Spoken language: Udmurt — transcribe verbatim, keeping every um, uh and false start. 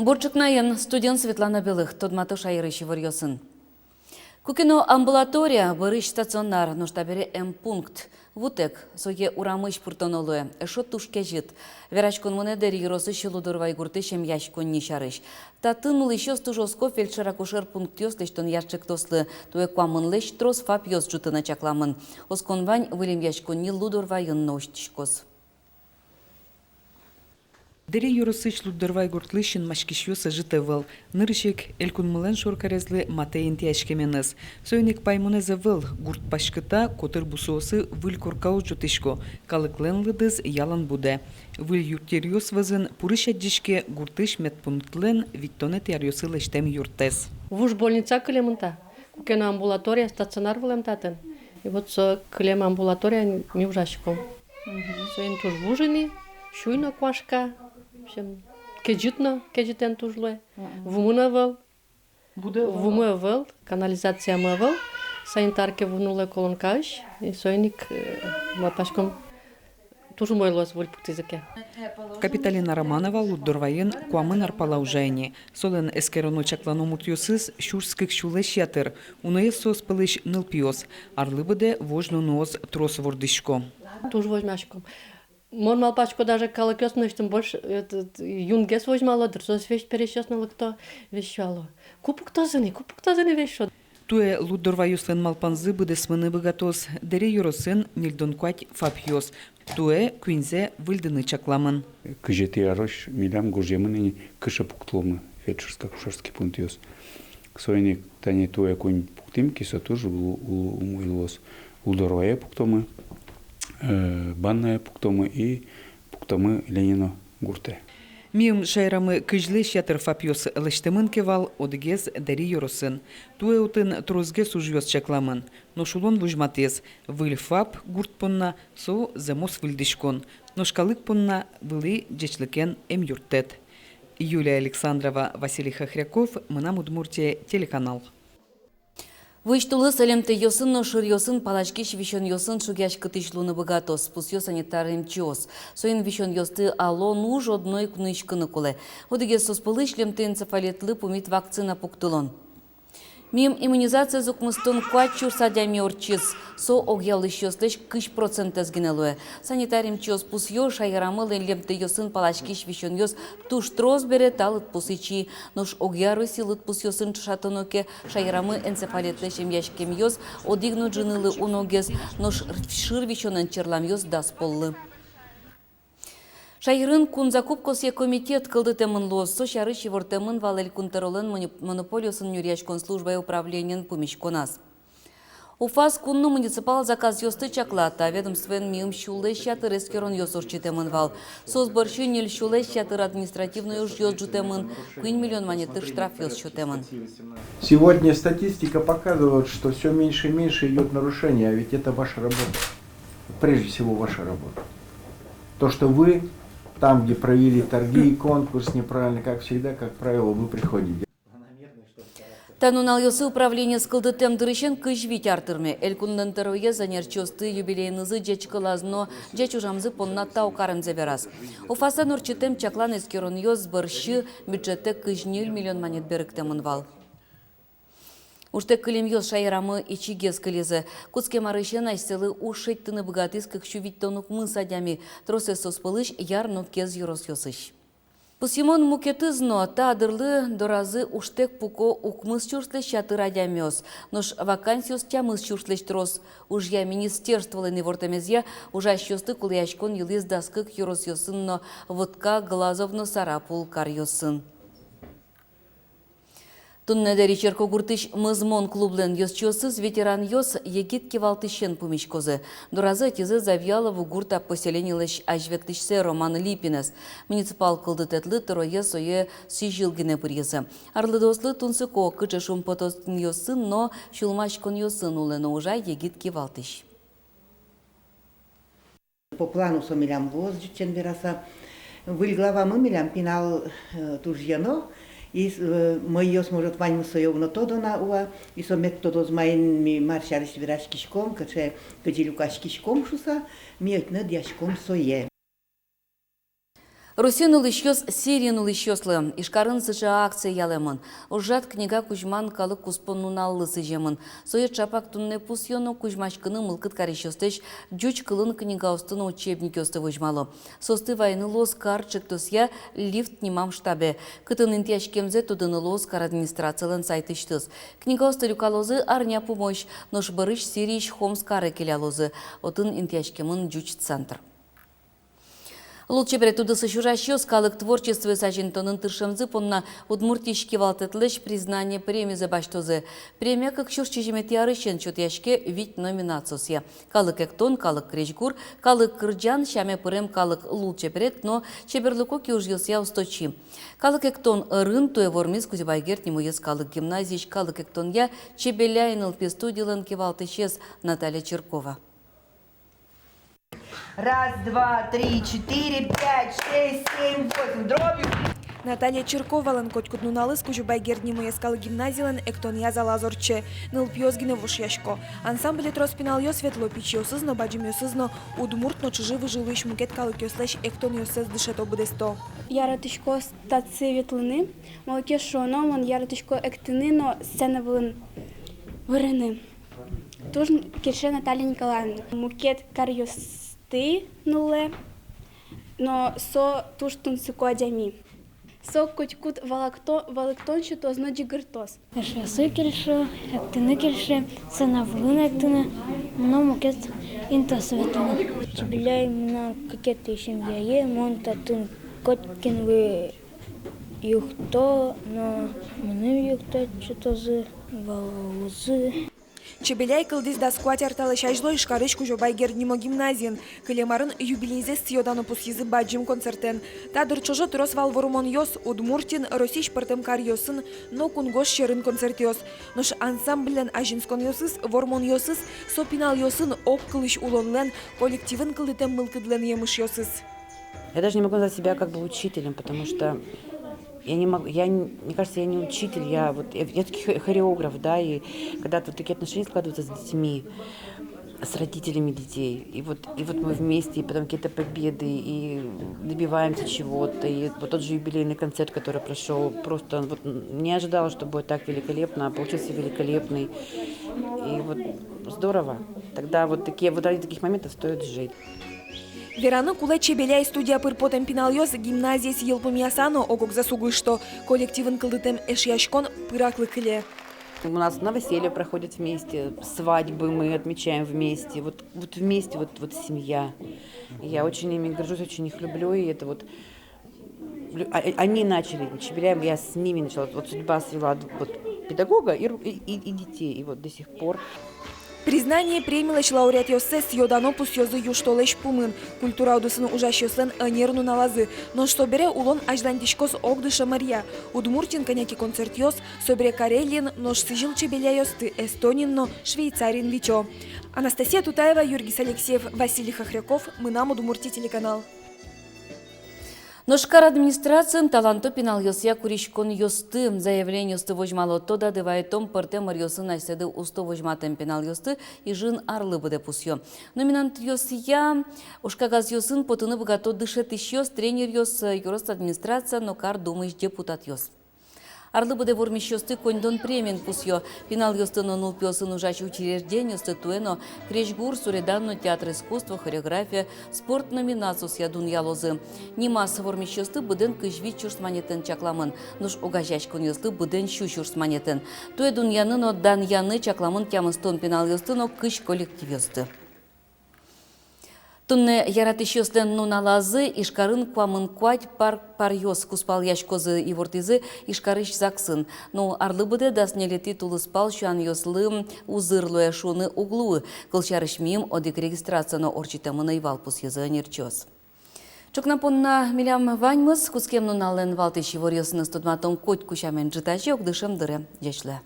Бур ӵукнаен, студиын Светлана Белых. Тодмато шаерысь иворъёсын. Куке но амбулатория, бӧрысь стационар, нош табере эмпункт. Вутэк, сое урамысь пыртоно луэ, эшшо туж кезьыт. Вераськон мынэ Дэри ёросысь Лудорвай гуртысь эмъяськонни сярысь. Татын улӥсьёс туж оско фельдшер-акушер пунктъёс лэсьтон ӵектослы. Туэ куамынлэсь трос ФАПъёс ӝутыны чакламын. Оскон вань, выль эмъяськонни Лудорвайын но усьтӥськоз. Дэри ёросысь Лудорвай гуртлы синмаськисьёс ӧжыт ӧвӧл. Нырысь ик элькунмылэн шоркарезлы матэ интыяськеменыз. Соин ик паймонэз ӧвӧл, гурт паськыта, котыр бусыосы выль коркаос ӝутӥсько, калыклэн лыдыз ялан будэ. Выль юртъеръёс вӧзын пурысь адӟиське гуртысь медпунктлэн витьтонэтӥ аръёсы лэсьтэм юртэз. Вуж больница кылемын та, куке но амбулатория, стационар вылэм татын. И вот со кылем амбулатория ми ужаськом. Соин туж вуж ини, сюй но куашка, в общем, кезьыт но, кезьытэн туж луэ. Вумы но ӧвӧл. Вумы ӧвӧл, канализациямы ӧвӧл, санитарке вуны луэ колонкаысь, и соин ик, э, малпаськом, туж умой луоз, выль пуктӥзы ке. Капиталина Романова Лудорвайын куамын ар пала ужа ини. Солэн эскероно-чаклано муртъёсыз сюрс кык сюлэсь ятыр. Уноез соос пӧлысь нылпиос. Арлы быдэ вож нуныос трос вордӥсько. Туж возьмаськом. Мон малпасько, даже калыкъёс мынэсьтым больше, этот, юнгес возьмало дыр, соос весь пересьёс но лыкто, весь сюало. Ку пуктозы ини, ку пуктозы ини, весь шуо. Туэ Лудорвайёслэн малпанзы быдэсмыны быгатоз. Дэри ёросын ньыльдон куать ФАПъёс. Туэ куиньзэ выльдыны чакламын. Кызетӥ арозь милям гожъямын ини, кыӵе пуктыломы фельдшерско-акушерский пунктъёс. Соин ик тани туэ куинь пуктӥм ке, со туж у-, у-, умой луоз. Лудорвае пуктомы, э, Банное пуктомы и пуктомы Ленино гуртэ. Миым шаерамы кызьлэсь ятыр ФАПъёс лэсьтэмын ке вал, одӥгез Дэри ёросын. Туэ отын тросгес ужъёс чакламын. Нош улон возьматӥз: выль ФАП гурт понна, со зэмос выльдӥськон. Нош калык понна вылӥ ӟечлыкен эмъюрттэт. Юлия Александрова, Василий Хохряков, «Мынам Удмуртие» телеканал. Вуись тулыс лемтэйёсын но шыръёсын паласькись висёнъёсын шугъяськытӥсь луыны быгатоз, пусъё санитар эмчиос. Соин висёнъёсты алон уж одно ик нуиськыны кулэ. Одӥгез соос пӧлысь лемтэй энцефалитлы пумит вакцина пуктылон. Миым иммунизациез укмыстон куать сюрс адями ортчиз, со огъя улӥсьёслэсь кызь процентэз гинэ луэ. Санитар эмчиос пусъё, шаерамы лемтэйёсын паласькись висёнъёс туж трос бере та лыдпус ичи. Нош огъя Россиысь лыдпусъёсын ӵошатоно ке, шаерамы энцефалитлэсь эмъяськемъёс одӥг но ӝынылы уногес, нош шыр висёнэн черламъёс дас поллы. Шаерын кун закупкаосъя комитет кылдытэмын луоз. Со сярысь ивортэмын вал Элькун тӧролэн мони-, монополиосын нюръяськон службая управлениен пумиськоназ. УФАС кун но муниципал заказъёсты чакла. Та ведомствоен миым сюлэсь ятыр эскеронъёс ортчытэмын вал. Соос бӧрсьы ньыль сюлэсь ятыр административной ужъёс ӝутэмын, куинь миллион манетлы штрафъёс сётэмын. Сегодня статистика показывает, что всё меньше и меньше идёт нарушений, а ведь это ваша работа. Прежде всего, ваша работа. То, что вы там, где провели торги и конкурс неправильно, как всегда, как правило, вы приходите. Та нуналъёсы управлениез кылдытэм дырысен кызь вить ар тырме. Элькунлэн тӧроез ӧнерчиосты юбилеенызы ӟечкылаз но ӟеч ужамзы понна тау каремзэ вераз. УФАСэн ортчытэм чаклан-эскеронъёс бӧрсьы бюджетэ кызь ньыль миллион манет берыктэмын вал. Ужтэк кылемъёс шаерамы ичигес кылизы. Кутскем арысен асьсэлы уж шедьтыны быгатӥз кык сю витьтон укмыс адями, тросэз соос пӧлысь Яр но Кез ёросъёсысь. Пусйымон мукетыз но: та дырлы доразы ужтэк пуко укмыс сюрслэсь ятыр адямиос, нош вакансиос тямыс сюрслэсь трос. Ужъя министерстволэн ивортэмезъя, ужасьёсты кулэяськон йылӥз дас кык ёросъёсын но: Вотка, Глазов но Сарапул каръёсын. Туннэ Дэри Черкогуртысь «Мӧзмон» клублэн ёзчиосыз ветеранъёс егит кивалтӥсен пумиськозы. Доразы ӧтизы Завьялово гурт поселенилэсь азьветлӥсьсэ Роман Липинэз. Муниципал кылдытэтлы тӧроез сое сӥзьыл гинэ быръизы. Арлыдоослы тунсыко, кыӵе шумпотонъёсын но сюлмаськонъёсын улэ но ужа егит кивалтӥсь. По плану со милям луоз, ӟучен вераса. Выль главамы милям пинал, э, туж ӧно, и, э, мӧйыос, может, ваньмыз сое уг но тодо на уа, и со мед тодоз, маин ми, мар сярысь вераськиськом, кыӵе, кызьы люкаськиськом шуса, ми ӧтьыны дӥяськом сое. Россиын улӥсьёс Сириын улӥсьёслы. Ижкарын сыӵе акция ялэмын. Ужрад книга кузьман калык куспо нуналлы сӥземын. Сое ӵапак туннэ пусъёно, кузьмаськыны мылкыд карисьёслэсь ӟуч кылын книгаосты но учебникъёсты возьмало. Соосты вайыны луоз кар ӵектосъя «Лифт» нимам штабе. Кытын интыяськемзэ тодыны луоз кар администрацилэн сайтысьтыз. Книгаосты люкалозы арня пумозь, нош бӧрысь Сириысь Хомс каре келялозы. Отын интыяськемын ӟуч центр. Лулчеберет удысысь ужасьёс калык творчествоез азинтонын тыршемзы понна Удмуртиысь кивалтэтлэсь «Признание» премизэ басьтозы. Премия кык сюрс сизьыметӥ арысен сётъяське вить номинациосъя: калык эктон, калык крезьгур, калык кырӟан, сяме пырем калык лулчеберет но чеберлыко киужъёсъя усточи. Калык эктон ӧрын туэ вормиз Кузебай Герд нимоез калык гимназиысь калык эктонъя «Чебеляй» нылпи студилэн кивалтӥсез Наталья Чиркова. Раз, два, три, четыре, пять, шесть, семь, восемь. Дробью. Наталья Чирковалэн котькуд нуналыз Кузебай Герд нимоез калык гимназилэн эктонъя залаз ортче. Нылпиос гинэ вошъясько. Ансамбле трос пиналъёс ветло, пичиосыз но, бадӟымъёсыз но, удмурт но чыжы-выжы улӥсь мукет калыкъёслэсь эктонъёссэс дышето, быдэсто. Яратӥсько татчы ветлыны, малы ке шуоно, мон яратӥсько эктыны но сцена вылын вырыны. Туж кельше Наталья Николаевна. Мукет каръёсты нуллэ, но со туж тунсыко адями. Со котькуд валэкто-, валэктон сётоз но ӟыгыртоз. Эшъёсы кельше, эктыны кельше, сцена вылын эктыны но мукет интыосы ветлыны. Чебеляй мынам кыкетӥ семьяе, мон татын котькинлы юртто, но мыным юрттэт сётозы, валалозы. Чебеляй кылдӥз дас куать ар талэсь азьло Ижкарысь Кузебай Герд нимо гимназиын. Кылем арын юбилейзэс сӥё-дано пусйизы бадӟым концертэн. Та дыр ӵоже трос вал вормонъёс Удмуртиын, Россиысь пӧртэм каръёсын но кунгож сьӧрын концертъёс. Нош ансамбльлэн азинсконъёсыз, вормонъёсыз со пиналъёсын огкылысь улонлэн, коллективын кылдытэм мылкыдлэн емышъёсыз. Я даже не могу назвать себя как бы учителем, потому что я не могу, я, не- мне кажется, я не учитель, я вот, я, я всё-таки хо- хореограф, да, и когда вот такие отношения складываются с детьми, с родителями детей, и вот, и вот мы вместе, и потом какие-то победы, и добиваемся чего-то, и вот тот же юбилейный концерт, который прошёл, просто вот не ожидала, что будет так великолепно, а получился великолепный, и вот здорово. Тогда вот такие, вот ради таких моментов стоит жить. Вераны кулэ, Чебеляй студия пыр потэм пиналъёс гимназиез йылпумъяса но ог-огзэс уг ышто. Коллективын кылдытэм эшъяськон пыраклы кыле. У нас новоселья проходят вместе, свадьбы мы отмечаем вместе. Вот, вот вместе, вот, вот семья. Я очень ими горжусь, очень их люблю, и это вот лю- а- а- они начали, Чебеляй, я с ними начала. Вот судьба свела д- вот педагога и, ру- и, и- и детей, и вот до сих пор. «Признание» премилэсь лауреатъёссэс сӥё-дано пусйозы южтолэзь пумын, культура удысын ужасьёслэн ӧнер нуналазы. Нош собере улон азьланьтӥськоз ог дышемаръя. Удмуртиын кӧня ке концертъёс, собере Карелиын, нош сӥзьыл Чебеляйёсты Эстониын но Швейцариын витё. Анастасия Тутаева, Юргис Алексеев, Василий Хохряков, «Мынам Удмуртие» телеканал. Нош кар администрациын таланто пиналъёсъя куриськонъёсты, заявлениосты возьмало. Тодады вайытом, пӧртэм ӧръёсын асьсэды усто возьматэм пиналъёсты Ижын арлы быдэ пусъё. Номинантъёсъя ужкагазъёсын потыны быгато дышетӥсьёс, тренеръёс, ёрос администрация но кар думысь депутатъёс. Арлы быдэ вормисьёсты коньдон премиен пусъё. Пиналъёсты но нылпиосын ужась учреждениосты туэ но крезьгур, суредан но театр искусства, хореография, спорт номинациосъя дунъялозы. Нимаз вормисьёсты быдэн кызь вить сюрс манетэн чакламын, нош огазеяськонъёслы быдэн сю сюрс манетэн. Туэ дунъяны но данъяны чакламын тямыстон пиналъёсты но кызь коллективъёсты. Туннэ яратӥсьёслэн нуналазы. Ижкарын куамын куать пар паръёс кузпалъяськозы, ивортӥзы Ижкарысь ЗАГСын. Но арлы быдэ дас ньылетӥ тулыспал сюанъёслы узыр луэ шуыны уг луы. Кылсярысь, миым одӥг регистрация но ортчытэмын ӧй вал, пусйизы ӧнерчиос. Ӵукна понна милям ваньмыз. Кутскем нуналлэн валтӥсь иворъёсыныз тодматом котьку сямен ӝытазе ик дышем дыре. Ӟеч луэ.